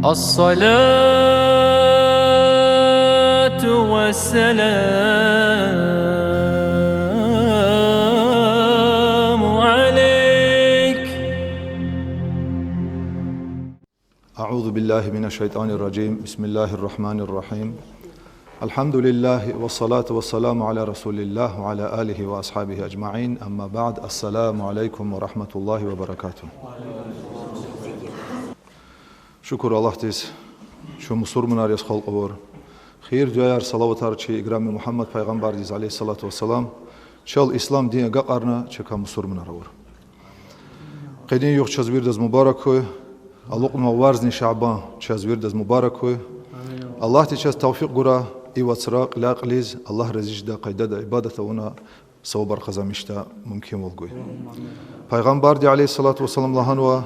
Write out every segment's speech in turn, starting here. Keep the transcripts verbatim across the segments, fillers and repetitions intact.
الصلاة والسلام عليك. أعوذ بالله من الشيطان الرجيم. بسم الله الرحمن الرحيم. الحمد لله والصلاة والسلام على رسول الله وعلى آله وأصحابه أجمعين. أما بعد. السلام عليكم ورحمة الله وبركاته. Шукур Аллагьдиз, чун мусурманар яз халкь авур. Хийир-дуьаяр, салаватар чи играми Мугьаммад пайгъамбардиз, عليه الصلاة والسلام, чал ислам дин агакьарна, чакай мусурманар авур. Къенин югъ чаз виридаз мубарак хьуй. Алукьнавай варзни Шабан чаз виридаз мубарак хьуй. Аллагьди чаз тавфикь гурай и вацра кьиляй кьилиз Аллагь рази жедай къайдада ибадат авуна, савабар къазанмишдай мумкинвал гуй. Пайгъамбарди, عليه الصلاة والسلام, лагьанва: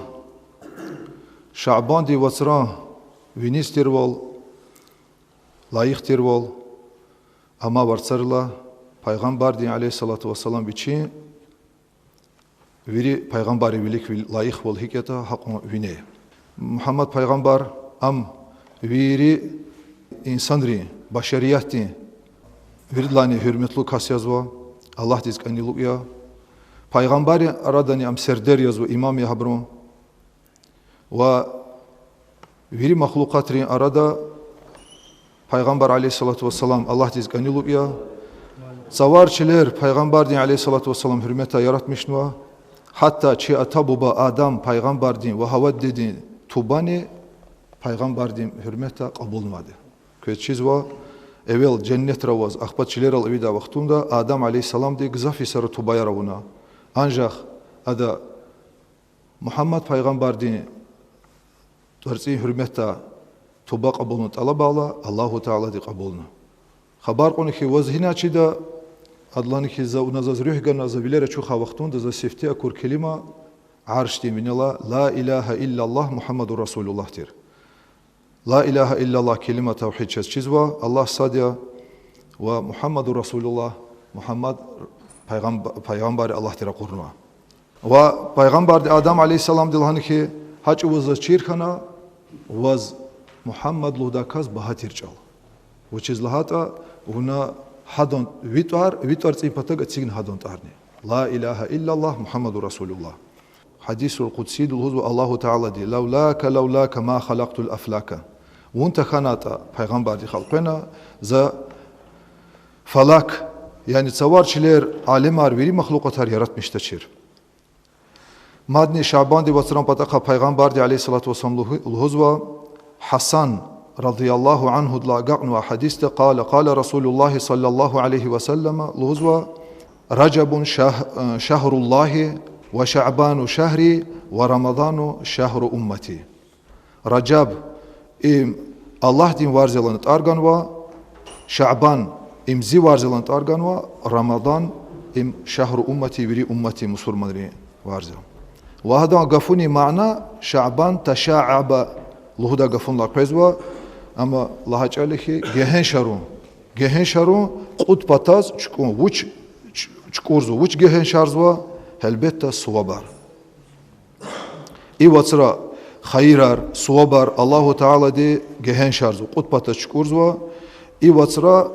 Шабандин вацран виниз тирвал, лайих тирвал, амай варцарилай пайгъамбардин, عليه الصلاة والسلام, вичин вири пайгъамбаррин вилик ви-, лайихвал гьикӀ ятӀа, гьакьван вине. Мугьаммад пайгъамбар ам вири инсанрин, башариятдин виридалайни гьуьрметлу кас язва, Аллагьдиз кӀани лукӀ я. Пайгъамбаррин арадани ам сердер язва, имам я гьабурун. Ва вири махлукъатрин арада пайгъамбар, عليه الصلاة والسلام, Аллагьдиз кӀани лукӀ я. Цавар чилер пайгъамбардин, عليه الصلاة والسلام, гьуьрметай яратмишнава. Гьатта чи ата-буба Адам пайгъамбардин ва Гьава дидедин тубани пайгъамбардин гьуьрметай кьабулнавайди. Квез чизва, эвел женнетра аваз, ахпа чилерал эвичӀдай вахтунда Адам, عليه السلام-ди гзаф йисара тубаяр авуна. Анжах ада Мугьаммад пайгъамбардин тӀварцӀин гьуьрметай туба кьабулна тӀалабайла, Аллагьу Таалади кьабулна. Хабар кьуна хьи, ваз гьина чида, ада лагьана хьи, за вуна заз руьгь гана, за вилер ачухай вахтунда заз сифте акур келима Аршдин винелай لا إله إلا الله محمد رسول الله тир. لا إله إلا الله келима тавгьид чаз чизва, Аллагь сад я, ва محمد رسول الله, Мугьаммад пайгъам-, пайгъамбар Аллагьди ракъурнава. Ва пайгъамбарди Адам, عليه السلام-ди лагьана хьи, гьа чӀавуз заз чир хьана, ваз Мугьаммад лугьудай кас багьа тир чӀал. Вучиз лагьайтӀа вуна гьадан ви тӀвар, ви тӀварцӀин патав эцигна гьадан тӀварни. لا إله إلا الله محمد رسول الله. Гьадисул къудсида лугьузва Аллагьу Таалади: لولاك، لولاك ما خلقت الأفلاك. Вун тахьанайтӀа, пайгъамбардихъ элкъвена, за фалак, яни цавар чилер, алемар, вири махлукъатар яратмишдачир. Мадни Шабандин вацран патахъай пайгъамбарди, عليه الصلاة والسلام, лугьу-, лугьузва, Гьасан, رضي الله عنه-дилай агакьнавай гьадисда: قال، قال رسول الله صلى الله عليه وسلم, лугьузва: رجب شهر، شهر الله، وشعبان شهري، ورمضان شهر أمتي. Ражаб им Аллагьдин варз я лагьана тӀвар ганва, Шабан им зи варз я лагьана тӀвар ганва, Рамадан им شهر أمتي, вири умматдин, мусурманрин варз я. Ва гьадан гафунин мана Шабан تشعب лугьудай гафунилай къвезва, амма лагьай чӀал я хьи, гегьеншарун, гегьеншарун кьуд патаз чукӀун, вуч ч-, чукӀурзава, вуч гегьеншарзава, гьелбетда, сувабар. И вацра хайирар, сувабар Аллагьу Таалади гегьеншарзава, кьуд патаз чукӀурзава. И вацра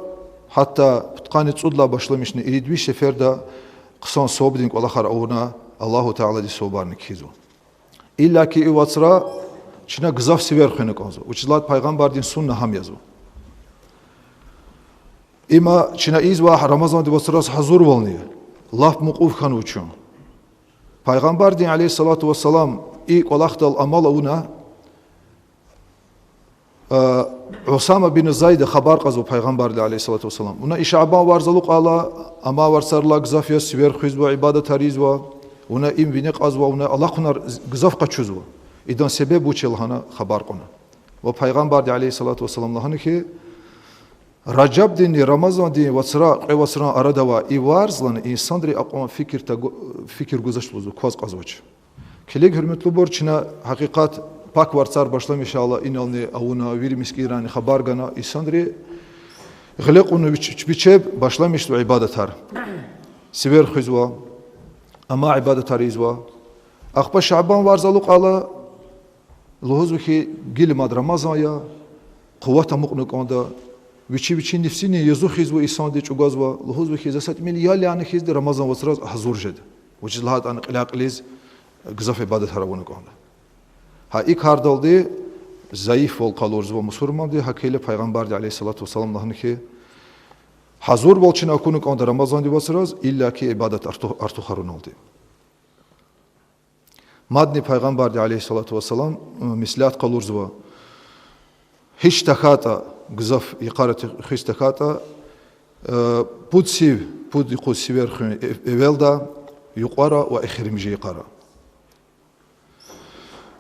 гьатта пудкъанни цӀудалай башламишна ирид виш сеферда хъсан сувабдин кӀвалахар авуна, Аллагьу Таалади сувабарни кхьизва. Иллаки и вацра чна гзаф сивер хвена кӀанзава, вучиз лагьайтӀа пайгъамбардин сунна гьам язва. Има чна ийизвай Рамазандин вацраз гьазурвални лап мукьув хьанва чун. Пайгъамбардин, عليه الصلاة والسلام, и кӀвалахдал амал авуна, а, Усама бин Зайда хабар кьазва пайгъамбарди, عليه الصلاة والسلام. Вуна и Шабан варз алукьайла, амай варцарилай гзаф яз сивер хуьзва, ибадатар ийизва, вуна им вине кьазва, вуна алахъунар гзаф къачузва. Идан себеб вуч я лагьана хабар кьуна. Ва пайгъамбарди, عليه الصلاة والسلام, лагьана хьи, Ражабдинни Рамазандин вацра, кьве вацран арада авай и варз лагьана инсанри акьван фикир таго-, фикир гузвач лугьузва, кваз кьазвач. Килиг, гьуьрметлубур, чна гьакъикъат пак варцар башламишайла инални авуна, вири мискӀинрайни хабар гана, инсанри гъиле кьуна вич-, вичеб башламишзава ибадатар. Сивер хуьзва, амай ибадатар ийизва. Ахпа Шабан варз алукьайла, Лугьузва хьи, гила мад Рамазан я, къуват амукьна кӀанда, вичи вичин нефсини язух ийизва инсанди, чӀугвазва, лугьузва хьи, за са тӀимил ял яна хьизди Рамазан вацраз гьазур жеда. Вучиз лагьайтӀа ана кьиляй-кьилиз гзаф ибадатар авуна кӀанда. Гьа и кардалди зайифвал къалурзава мусурманди, гьакӀ хьайила Пайгъамбарди عليه الصلاة والسلام лагьана хьи, гьазурвал чна акуна кӀанда Рамазанди вацраз, иллаки ибадат арту-, артухаруналди. Мадни Пайгъамбарди عليه الصلاة والسلام, м, меслят къалурзава: гьич тахьайтӀа, гзаф йикъара хуьз тахьайтӀа, э, пуд сив, пуд юкъуз сивер хуьн эв-, эвелда, юкьвара ва эхиримжи йикъара.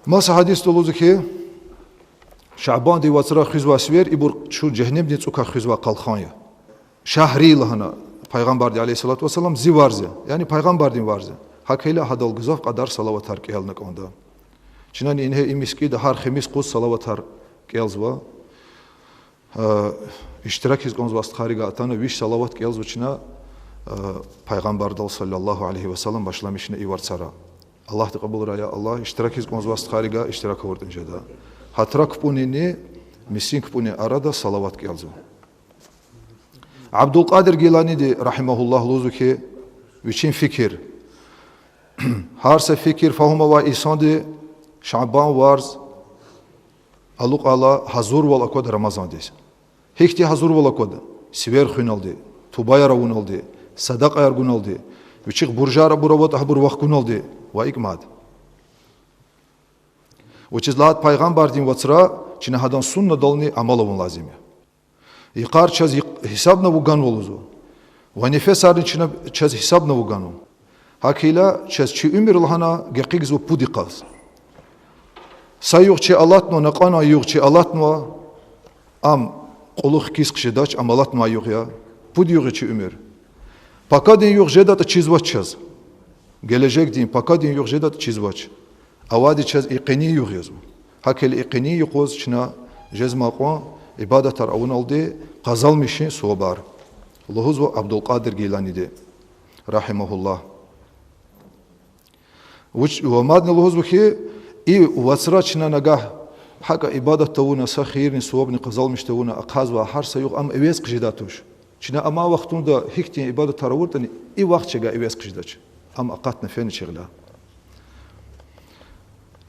Маса гьадисда лугьузва хьи, Шабандин вацра хуьзвай сивер ибур чун жегьеннемдин цӀукай хуьзвай къалхан я. Шагьри лагьана Пайгъамбарди عليه الصلاة والسلام зи варз я, яни Пайгъамбардин варз я. ГьакӀ хьайила гьадал гзаф кьадар салаватар кӀелна кӀанда. Чнани ингье и мискӀинда гьар хемис-къуз салаватар кӀелзава. Иштиракиз кӀанзавай стхайрикай атана виш салават кӀелзава чна, Пайгъамбардал صلى الله عليه وسلم башламишна и варцара. Аллагьди кьабулрай, я Аллагь, иштиракиз кӀанзавай стхайрикай иштирак авуртӀани жеда. Гьатра кпӀунини мискӀин кпӀунин арада салават кӀелзава. Абдулкъадир Гиланиди, رحمه الله, лугьузва хьи, вичин фикир. Гьар са фикир фагьум авай инсанди Шабан варз алукьайла гьазурвал аквада Рамазандиз. Гьихьтин гьазурвал аквада? Сивер хуьналди, тубаяр авуналди, садакьаяр гуналди, вичихъ буржар абур аватӀа гьабур вахкуналди ва икӀ мад. Вучиз лагьайтӀа Пайгъамбардин вацра чна гьадан суннадални амал авун лазим я. Йикъар чаз йикъ-, гьисабнавуз ганва лугьузва. Ва нефесарни чна чаз гьисабнавуз ганва. ГьакӀ хьайила чаз чи уьмуьр лагьана гекъигзава пуд йикъаз. Са югъ чи алатнава, накьанвай югъ чи алатнава, ам кьулухъ хкиз хъжедач, ам алатнавай югъ я, пуд югъ я чи уьмуьр. Пакадин югъ жедатӀа чизвач чаз. Гележегдин пакадин югъ жедатӀа чизвач. Авайди чаз и къенин югъ язва. ГьакӀ хьайила и къенин юкъуз чна жезмай кьван ибадатар авуналди къазанмишин сувабар, лугьузва Абдулкъадир Гиланиди, رحمه الله. Вуч, ва мадни лугьузва хьи, и вацра чна нагагь гьакӀа ибадат тавуна, са хийирни сувабни къазанмиш тавуна ахъайзавай гьар са югъ ам эвез хъжедай туш. Чна амай вахтунда гьихьтин ибадатар авуртӀани, и вахт чавай эвез хъжедач. Ам акъатна фена чи гъиле.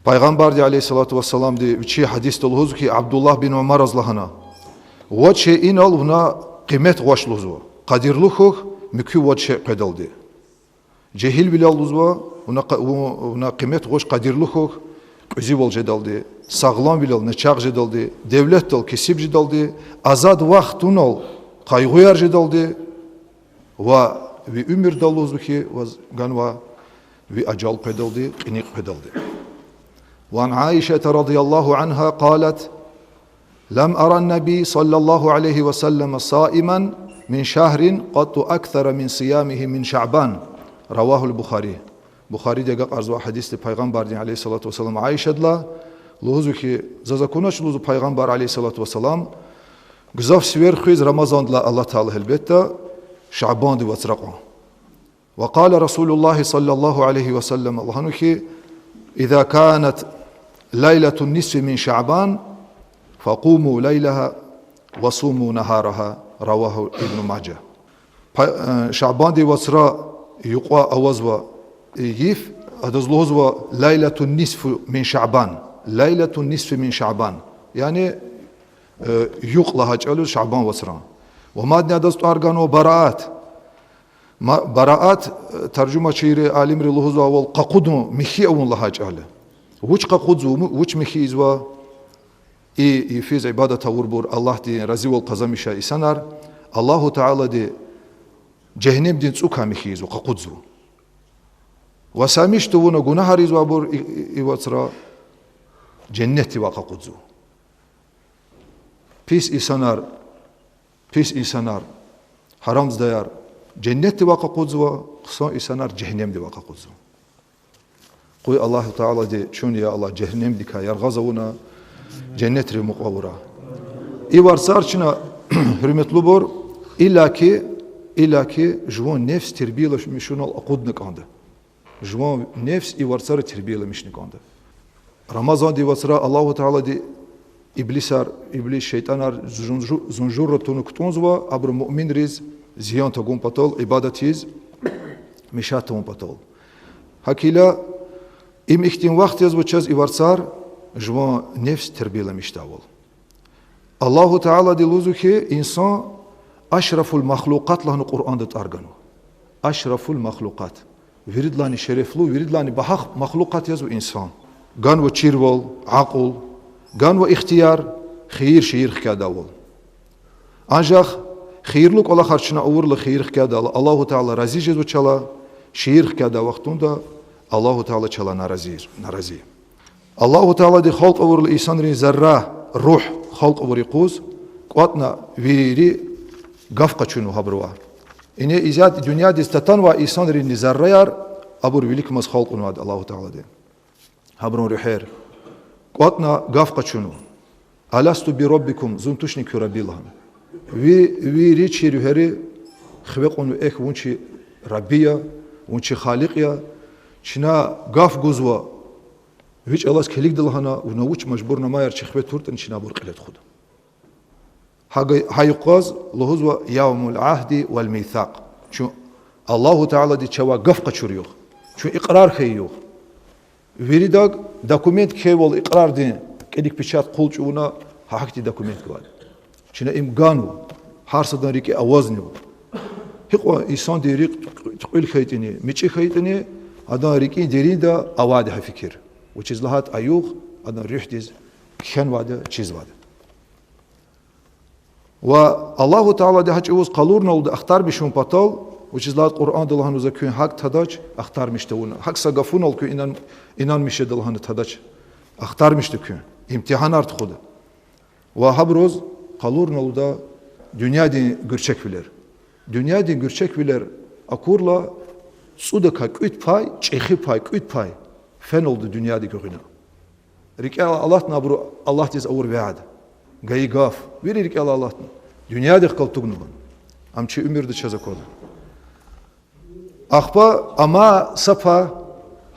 Пайгъамбарди عليه الصلاة والسلامди вичи гьадисда лугьузва хьи, Абдуллагь бин Умараз лагьана: вад шейинал вуна къимет гъваш лугьузва къадирлу хьухь муькуь вад шей къведалди. Жегьилвилел лугьузва вуна къ-, ву-, вуна къимет гъваш къадирлу хьухь кьуьзуьвал жедалди, сагъламвилел начагъ жедалди, девлетдал кесиб жедалди, азад вахтунал къайгъуяр жедалди, ва ви уьмуьрдал лугьузва хьи, ваз ганвай ви ажал къведалди, кьиникь къведалди. وعن عائشة رضي الله عنها قالت: لم أر النبي صلى الله عليه وسلم صائما من شهر قط أكثر من صيامه من شعبان. رواه البخاري. Бухариди агакьарзавай гьадисди Пайгъамбардин عليه الصلاة والسلام Аишадилай, лугьузва хьи, заз акунач лугьузва Пайгъамбар عليه الصلاة والسلام гзаф сивер хуьз Рамазандилай алатайла, гьелбетда, Шабандин вацра кьван. وقال رسول الله صلى الله عليه وسلم, лагьанва хьи, إذا كانت ليلة النصف من شعبان فقوموا ليلها وصوموا نهارها. رواه ابن ماجه. Па-, э, Шабандин вацра юкьва авазва йиф, адаз лугьузва ليلة النصف من شعبان. ليلة النصف من شعبان. Яни, э, юкь лагьай чӀал я Шабан вацран. Ва мадни адаз тӀвар ганва бараат. Ма-, бараат, э, таржумачийри, алимри лугьузвайвал, къакъудун, михьи авун лагьай чӀал я. Вуч къакъудзава, вуч михьи ийизва? И йифиз ибадат авурбур, Аллагьдин разивал къазанмишай инсанар, Аллагьу Таалади жегьеннемдин цӀукай михьи ийизва, къакъудзава. Ва саймиш тавуна гунагьар ийизвайбур и, и, и вацра женнетдивай къакъудзава. Пис инсанар, пис инсанар, гьарамзадаяр женнетдивай къакъудзава, хъсан инсанар жегьеннемдивай къакъудзава. Къуй Аллагьу Таалади чун, я Аллагь, жегьеннемдикай яргъаз авуна, женнетрив мукьва авурай. И варцар чна, гьуьрметлубур, иллаки, иллаки жуван нефс тербияламишунал акъудна кӀанда. Жуван нефс и варцара тербияламишна кӀанда. Рамазандин вацра Аллагьу Таалади иблисар, иблис, шейтӀанар зунжу-, зунжурра туна кутӀунзава, абуру муъминриз зиян тагун патал, ибадатиз мешат тавун патал. ГьакӀ хьайила, им ихьтин вахт язва чаз и варцар жуван нефс тербияламишдайвал. Аллагьу Таалади лугьузва хьи, инсан ашрафул махлукъат лагьана Къуръанда тӀвар ганва. Ашрафул махлукъат. Виридалайни шерефлу, виридалайни багьа махлукъат язва инсан. Ганва чирвал, акьул, ганва ихтияр, хийир-шийир хкядайвал. Анжах хийирлу кӀвалахар чна авурла, хийир хкядайла, Аллагьу Таала рази жезва чалай, шийир хкядай вахтунда Аллагьу Таала чалай нарази, нарази. Аллагьу Таалади халкь авурла инсанрин зарра, руьгь халкь авур юкъуз, кӀватӀна вири гаф къачунва гьабурувай. Ингье исятда дуьньядиз татанвай инсанринни зарраяр, абур виликамаз халкьнавайди Аллагьу Таалади. Гьабурун руьгьер. КӀватӀна гаф къачунва. ألست بربكم, зун тушни куь Рабби лагьана. Ви, вири чи руьгьери хиве кьунва: эхь, вун чи Рабби я, вун чи Халикь я. Чна гаф гузва ви чӀалаз килигда лагьана, вуна вуч мажбурнамаяр чи хиве туртӀани чна абур кьиле тухуда. Гьа, гьа юкъуз лугьузва يوم العهد والميثاق. Чун Аллагьу Таалади чавай гаф къачур югъ. Чун икьрар хьайи югъ. Вирида документ кхьейвал, икьрардин кьилик печать къул чӀугуна, гьа гьахьтин документ гвайди. Чна им ганва, гьар садан рикӀи авазнава. Гьикьван инсандин рикӀ туькьуьл хьайитӀани, мичӀи хьайитӀани, адан рикӀин деринда авайди гьа фикир. Вучиз лагьайтӀа а югъ адан руьгьдиз кхьенвайди, чизвайди. Ва Аллагьу Таалади гьа чӀавуз къалурналда ахтармишун патал, вучиз лагьайтӀа Къуръанда лагьанва: за куьн гьакӀ тадач, ахтармиш тавуна. ГьакӀ са гафунал куьн инан-, инанмиш жеда лагьана тадач, ахтармишда куьн, имтигьанар тухуда. Ва гьабуруз къалурналда дуьньядин гуьрчегвилер. Дуьньядин гуьрчегвилер акурла, цӀудакай кӀуьд пай, чӀехи пай, кӀуьд пай феналда дуьньядик гуьгъуьна. РикӀелай алатна абуру Аллагьдиз авур вяд, гайи гаф, вири рикӀелай алатна. Дуьньядихъ галаз тугнава. Ам чи уьмуьрда чаз аквазва. Ахпа амай са пай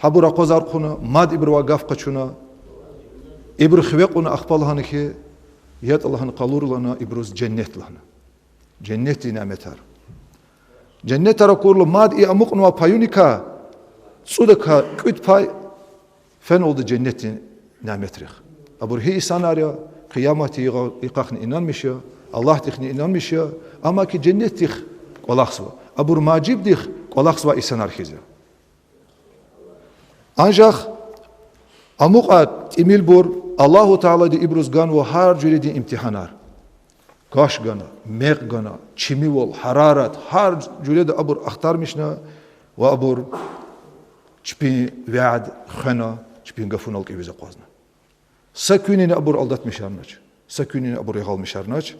гьабур акъвазар хъувуна, мад ибурувай гаф къачуна, ибуру хиве кьуна, ахпа лагьана хьи, ятӀа лагьана, къалур лагьана ибуруз женнет лагьана. Женнетдин няметар. Женнетар акурла, мад и амукьнавай паюникай цӀудакай кӀуьд пай феналда женнетдин няметрихъ. Абур гьи инсанар я? Къияматдин йикъа-, йикъахъни инанмиш я, Аллагьдихъни инанмиш я, амма хьи женнетдихъ кӀвалахзава, абур мажибдихъ кӀвалахзавай инсанар хьиз я. Анжах амукьай тӀимилбур, Аллагьу Таалади ибуруз ганва гьар жуьредин имтигьанар. Каш гана, мекь гана, чимивал, гьарарат, гьар жуьреда абур ахтармишна ва абур чпин вяд хвена, чпин гафунал кӀевиз акъвазна. Са куьнини абур алдатмишарнач, са куьнини абур ягъалмишарнач.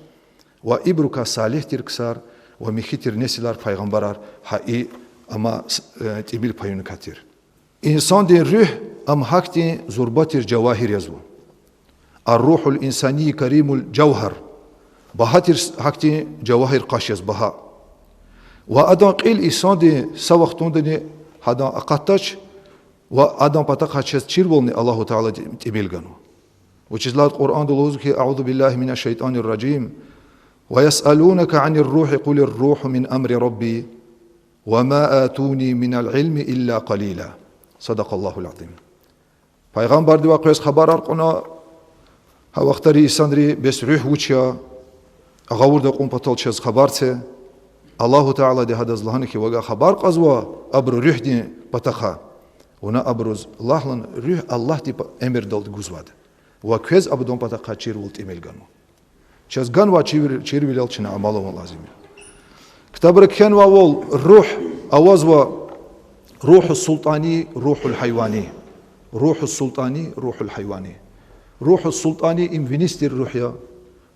Ва ибурукай салигь тир ксар ва михьи тир несилар, пайгъамбарар гьа и амай с-, э, тӀимил паюникай тир. Инсандин руьгь ам гьахьтин зурба тир жавагьир язва. الروح الإنسانية كريم الجوهر. Багьа тир с-, гьахьтин жавагьир къаш яз, багьа. Ва адан кьил инсандин са вахтундани гьадан акъатдач, ва адан патахъай чаз чирвални Аллагьу Таалади тӀимил ганва. Вучиз лагьайтӀа Къуръанда лугьузва хьи: أعوذ بالله من الشيطان الرجيم. ويسألونك عن الروح قل الروح من أمر ربي وما آتوني من العلم إلا قليلا. صدق الله العظيم. Пайгъамбардивай къвез хабарар кьуна, гьа вахтари инсанри бес руьгь вуч я, агъавурда кьун патал чаз хабар це. Аллагьу Таалади гьадаз лагьана хьи, вавай хабар кьазва абуру руьгьдин патахъай. Вуна абуруз лагь лагьана, руьгь Аллагьдин па-, эмирдалди гузвайди. Ва квез абудан патахъай чирвал тӀимил ганва. Чаз ганвай чирвил-, чирвилел чна амал авун лазим я. Ктабра кхьенвайвал, руьгь авазва روح السلطاني، روح الحيواني. روح السلطاني، روح الحيواني. روح السلطاني им виниз тир руьгь я,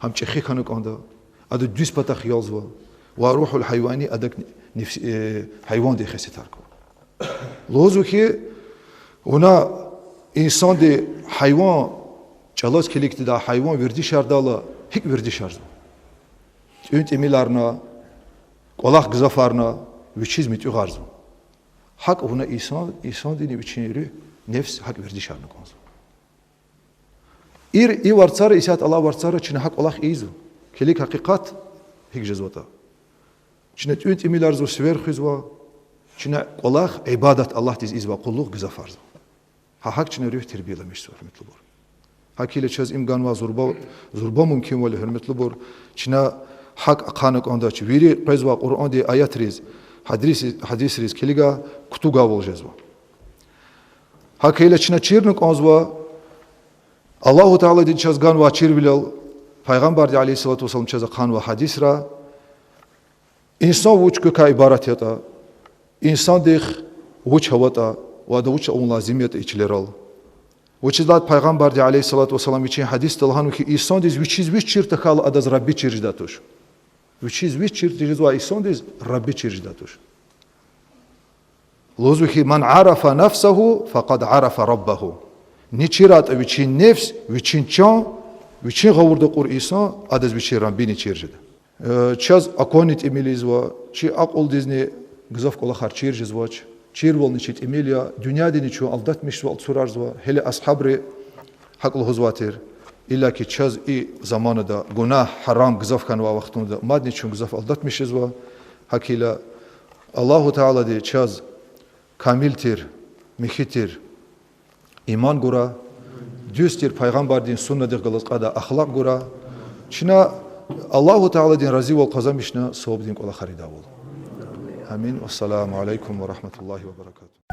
гьам чӀехи хьана кӀанда, ада дуьз патахъ ялзава. Ва روح الحيواني адак нефс-, э, гьайвандин хесетар ква. Лугьузва хьи, вуна инсанди гьайван, чӀалаз килигдай гьайван вердишардайла, гьикӀ вердишарзава? ТӀуьн-тӀимиларна, кӀвалах-гзафарна вичиз муьтӀуьгъарзава. ГьакӀ вуна инсан, инсандини вичин руьгь, нефс гьакӀ вердишарна кӀанзава. Ир и варцара, исятда алай варцара чна гьа кӀвалах ийизва. Килиг гьакъикъат гьикӀ жезватӀа. Чна тӀуьн-тӀимиларзава, сивер хуьзва, чна кӀвалах ибадат, Аллагьдиз ийизвай къуллугъ гзафарзава. Гьа гьакӀ чна руьгь тербияламишзава, гьуьрметлубур. ГьакӀ хьайила чаз им ганвай зурба, зурба мумкинвал я, гьуьрметлубур, чна гьакӀ ахъайна кӀандач, вири къвезвай Къуръандин аятриз, гьадис-, гьадисриз килига кутугайвал жезва. ГьакӀ хьайила чна чирна кӀанзава, Аллагьу Таалади чаз ганвай чирвилел, Пайгъамбарди عليه الصلاة والسلام чаз ахъанвай гьадисра, инсан вуч квекай ибарат ятӀа, инсандихъ вуч аватӀа ва ада вуч авун лазим ятӀа и чилерал. Вучиз лагьайтӀа Пайгъамбарди عليه الصلاة والسلام вичин гьадисда лагьанва хьи, инсандиз вичиз вич чир тахьайла адаз Рабби чир жедай туш. Вичиз вич чир тежезвай инсандиз Рабби чир жедай туш. Лугьузва хьи, من عرف نفسه فقد عرف ربه. Ни чирайтӀа вичин нефс, вичин чан, вичин гъавурда кьур инсан, адаз вичин Раббини чир жеда. Э, чаз акунни тӀимил ийизва, чи акьулдизни гзаф кӀвалахар чир жезвач, чирвални чи тӀимил я, дуьньядини чун алдатмишзава, алцурарзава, гьеле асгьабри гьакӀ лугьузвай тир, иллаки чаз и заманада, гунагь, гьарам гзаф хьанвай вахтунда, мадни чун гзаф алдатмишзава, гьакӀ хьайила Аллагьу Таалади чаз камил тир, михьи тир иман гурай, дуьз тир Пайгъамбардин суннадихъ галаз кьадай ахлакь гурай, чна Аллагьу Тааладин разивал къазанмишна савабдин кӀвалахар ийидайвал. Амин. والسلام عليكم ورحمة الله وبركاته.